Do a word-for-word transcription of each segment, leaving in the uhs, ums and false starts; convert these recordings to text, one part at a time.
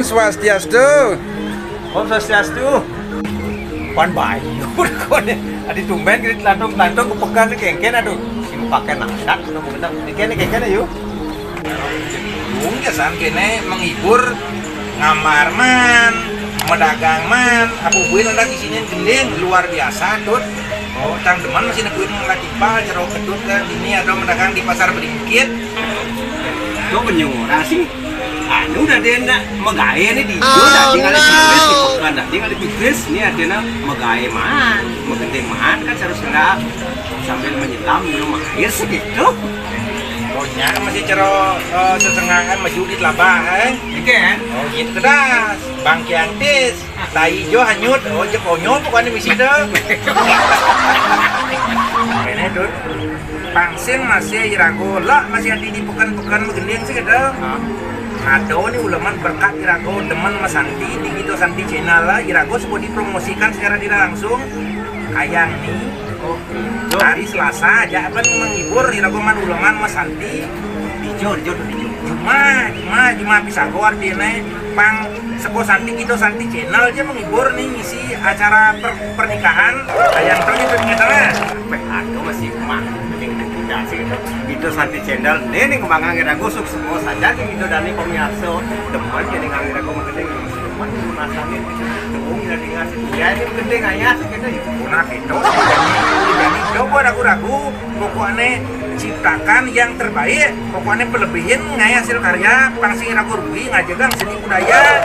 Swastiastu. Om Swastiastu. Pan bayu, kon. Adi tumben kita lantung-lantung ke pekan ni kengken, aduh. Sing pakai nadat, aduh, bener. Kengken, kengken, ayo. Burung kesan kene menghibur, ngambar man, medagang man, apa buin ada di sini gending luar biasa, Tut. Oh, tang demen masih nepuin ngelatih bal, cerok ketut kan. Ini ada medagang di Pasar Beringkit. Kok penyuara sih? Anu, udah dia nak megawe nih di hijau, tadi ngalih Fitris, di pekan tadi ngalih Fitris, ini ada nak megawe man, megending man, kan harus kena sambil menyelam minum air segitu. Pokoknya masih cero, eh, sesengangan maju di telabah, eh. Ikan? Oh, gitu dah. Bang Kiantis, tai hijau hanyut, oh, je konyo pokoknya misi dah. Ini, Dut. Pang sing masih irago, lah masih ada di pekan-pekan begending sih kita. Ada nih uleman berkat irago demen Mas Santi di Gito Santi Channel lah, irago sebut dipromosikan secara tidak langsung. Ayang nih, hari Selasa aja apa nih menghibur irago man uleman Mas Santi. Dijo, dijo, dijo. Cuma, cuma, cuma bisa keluar dia nih. Pang Seko Santi, Gito Santi Channel aja menghibur nih, ngisi acara per-, pernikahan. Ayang terus itu ternyata lah. Weh, aduh, masih mah. Mending kita sih gitu. Gito Santi Channel, nih, nih, kembangan kita gusuk semua saja nih, gitu, dan nih, pemirsa. Demen, jadi nganggir aku menggending, demen, rasanya, gitu. Tunggu, kita tinggal sih. Ya, ini menggending, ayah, sih, gitu, ya. Punah, gitu. Jadi, coba ragu-ragu, pokoknya ciptakan yang terbaik, pokoknya pelebihin, ngai hasil karya, pang sing ragu rugi, ngajegang seni budaya.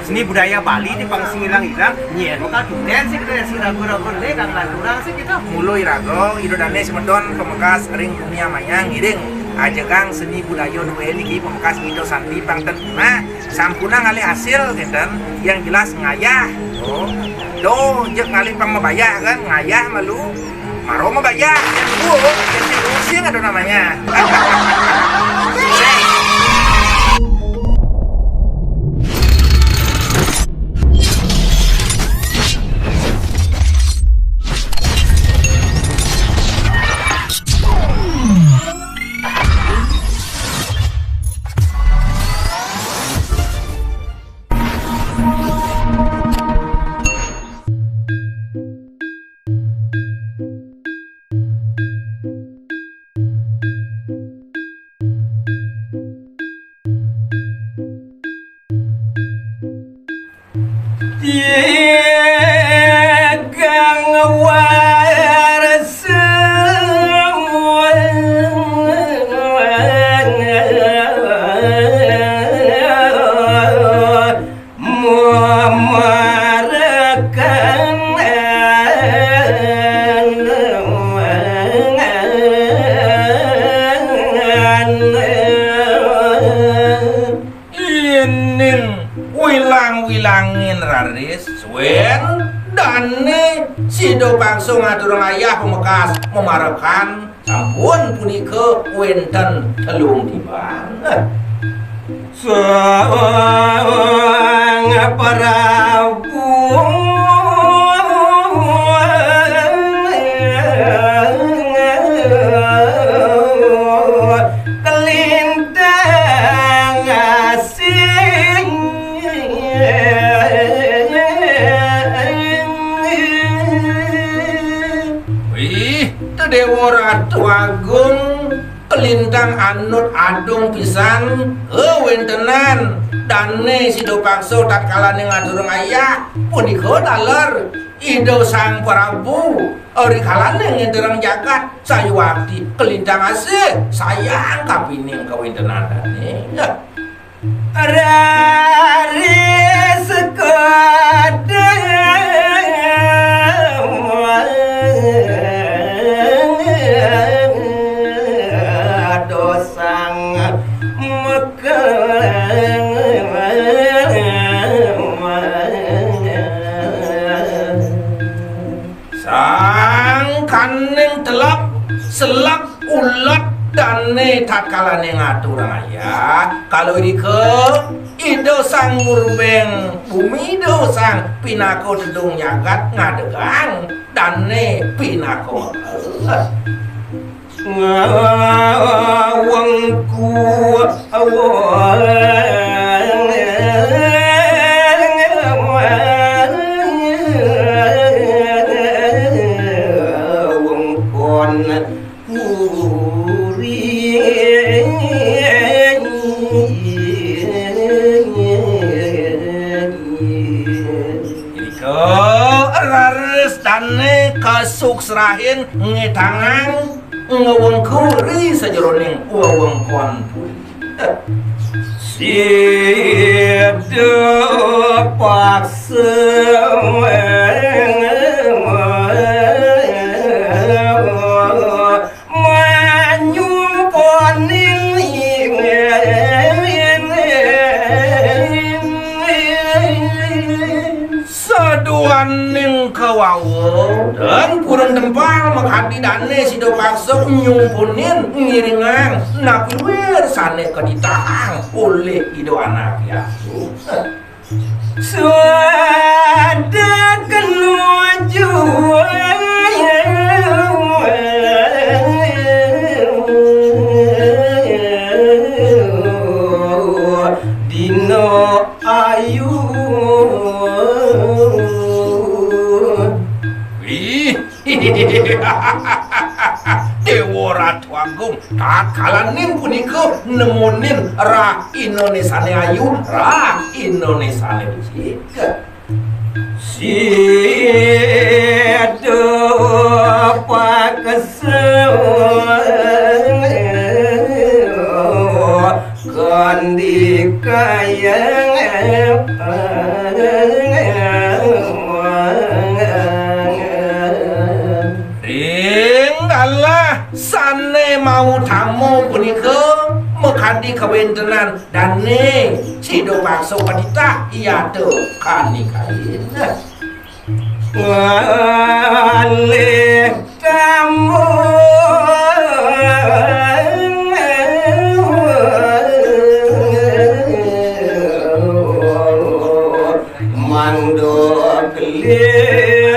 Seni budaya Bali di pang sing hilang-hilang, nyen, maka tulen sih, kita si ragu-ragu, nih, kang lanturang sih, kita. Mulai ragu, ido dane semedon, pemekas ring dunia maya, ngiring. Ajegang seni budaya duwe niki, pemekas Gito Santi, pang ten punah, sampuna ngalih hasil, ngeten, yang jelas ngayah. Oh. Do, jek ngalih pang mabayah, kan, ngayah malu. Maro mabayah, yang dua, yang sing ada namanya. Tigang warsa mamarekan ining wilang-wilangin raris, suwén dané sida pangsa ngaturang ayah pamekas mamarekan, sampun punika wénten telung tiban. Sang Prabu Kalintang Asih. Wih, Déwa Ratu Agung, Kalintang anut adung pisan, kawéntenan dané sida pangsa tatkalané ngaturang ayah, punika taler Ida Sang Prabu, rikalané ngénterang jagat, sayuwakti Kalintang Asih, sayang kapining kawéntenan dané. Raris kadang dosang mekeng. Sangkaning telep, selep, ulet dané tatkalané ngaturang ayah. Kala irika, Ida Sang Murbeng Bumi, Ida Sang pinaka tedung jagat ngadegang dané pinaka. Wengku awang Irika raris dané kasuksrahin ngétangang ngwengku ri sajeroning wewengkon punika. Sida paksa manyumponin saduaning kawawa, dan purun tempal makadi dané sida paksa nyumponin ngiringang napi wir sané katitahang olih Ida Anaké Agung. Suada kena jua dina ayu. Wih, Déwa Ratu Agung, tatkalaning punika nemonin rahinané sané ayu, rahinané sané becik. Sida paksa kandikayang. Ring galah sané mautama punika makadi kawéntenan dané sida paksa katitah yata kanikain. Ngalih tamu mandok keling.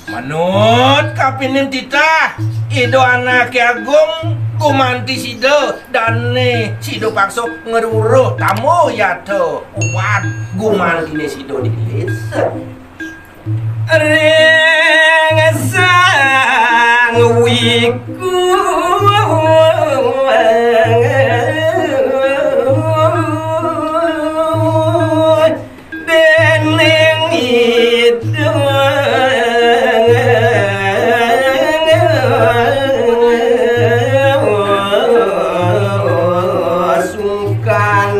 Manut kapining titah Ida Anaké Agung, gumanti sida dané sida paksa ngruruh tama yata uwat gumantiné sida dilis. Ring sang wiku dening Ida sungkan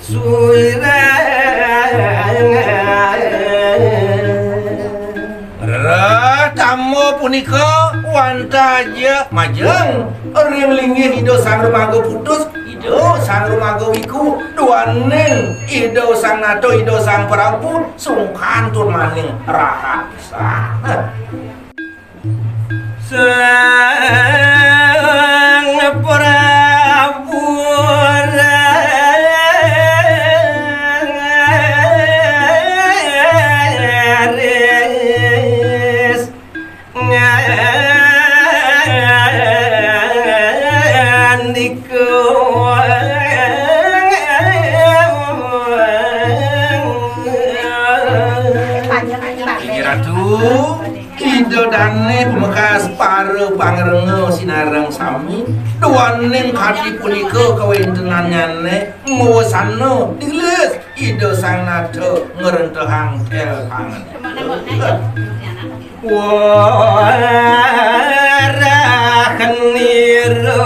surang. Rereh tama punika wantah ja majeng ring linggih Ida Sang Remaga Putus, Ida Sang Remaga Wiku, duaning Ida Sang Nata, Ida Sang Prabu, sungkan tur maning rahat pisan. Sang Prabu raris ngandika. Inggih Ratu, Ida dané pamekas para pangrenga sinareng sami, duaning kadi punika kawéntenannyané mawesana dilis Ida Sang Nata ngrentehang tel pangan. Warah nira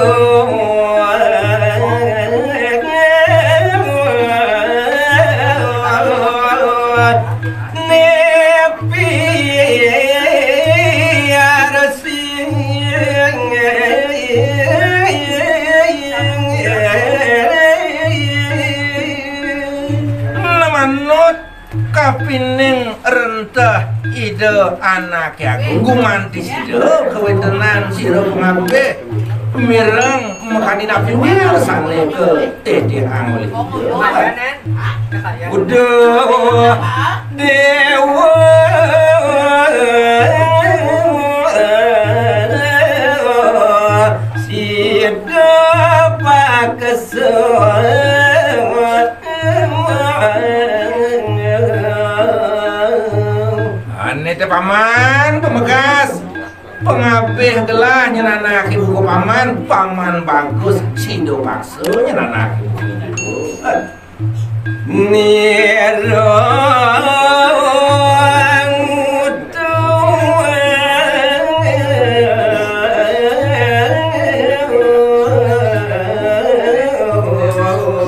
nepi arsi. Manut kapining renteh Ida Anaké Agung, gumanti sira kawéntenan sira pangabih mireng makadi napi wir sané katetihang olih Ida. Uduh Déwa sida paksa. Ané té Paman, pamekas. Pangabih gelah nyenanaké buka Paman, paman bagus, sida paksa nyen anak ibu. Nirung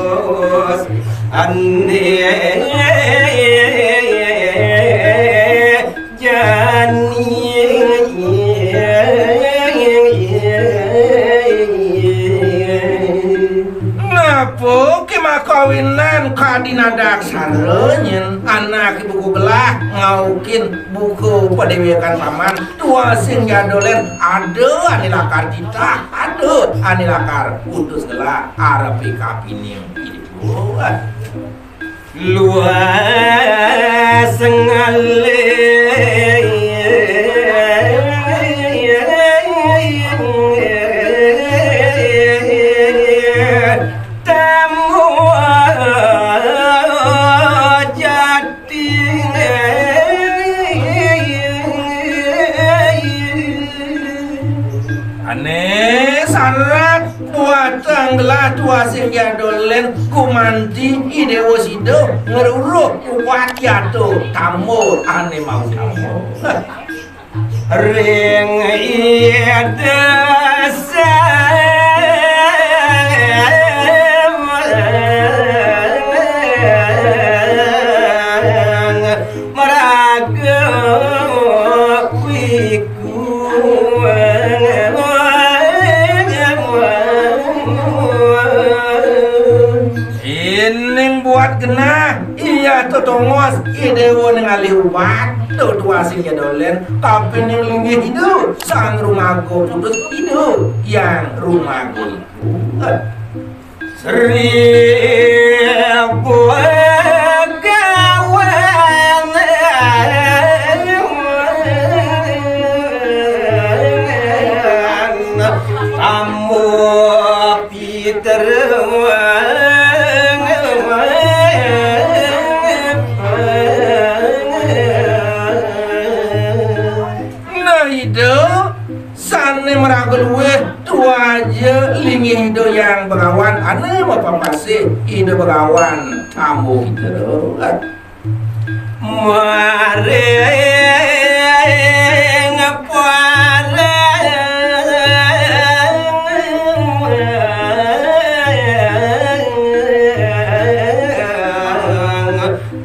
utus ane jani. Napa kemakawinan kadi nadaksara nyen anak ibu gelah ngaukin buka padéwékan paman, tuah sing jadolen ada ane lakar titah, ada ane lakar utus gelah arepe kapining ibu. Luas ngalih tamu jati. Ane sarat buatang gelah tuah sing jadolen gumanti i dewa sida ngruruh upat yata tambur ane mau tambur. Ring ida sang maraga wiku. Ining buat genah, iya to tongos, i dewa ning alih ubat, to tuah sing jadolen, kapining linggih ida, sang rumaga putus ida, yang rumaga iku. Sri Begawan Ambo Piter. Nah, ida sane maraga luwih tuaja linggih ida yang Begawan ane mapapasih ida Begawan Ambo Piter. Maring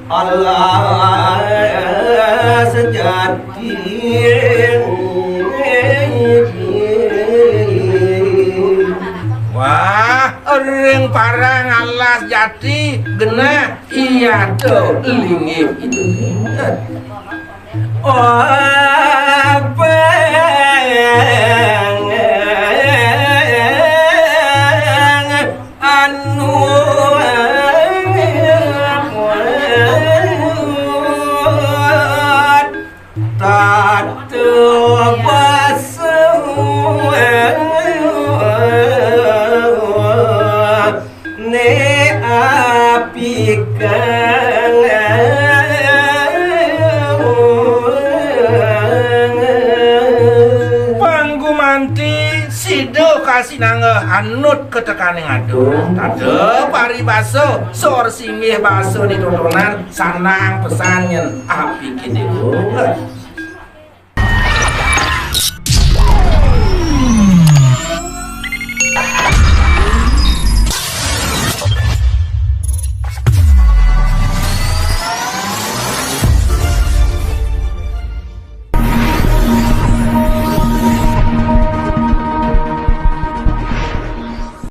parang Allah sejati. Wah, ring parang Allah sejati genah. Iya to linggih itu. Oh, anu Tata basa ne api kang panggumanti sida kasinangga anut ketekaning adung. Tata paribasa sor singgih basa ditotonan sanang pesan nyen api kidilu.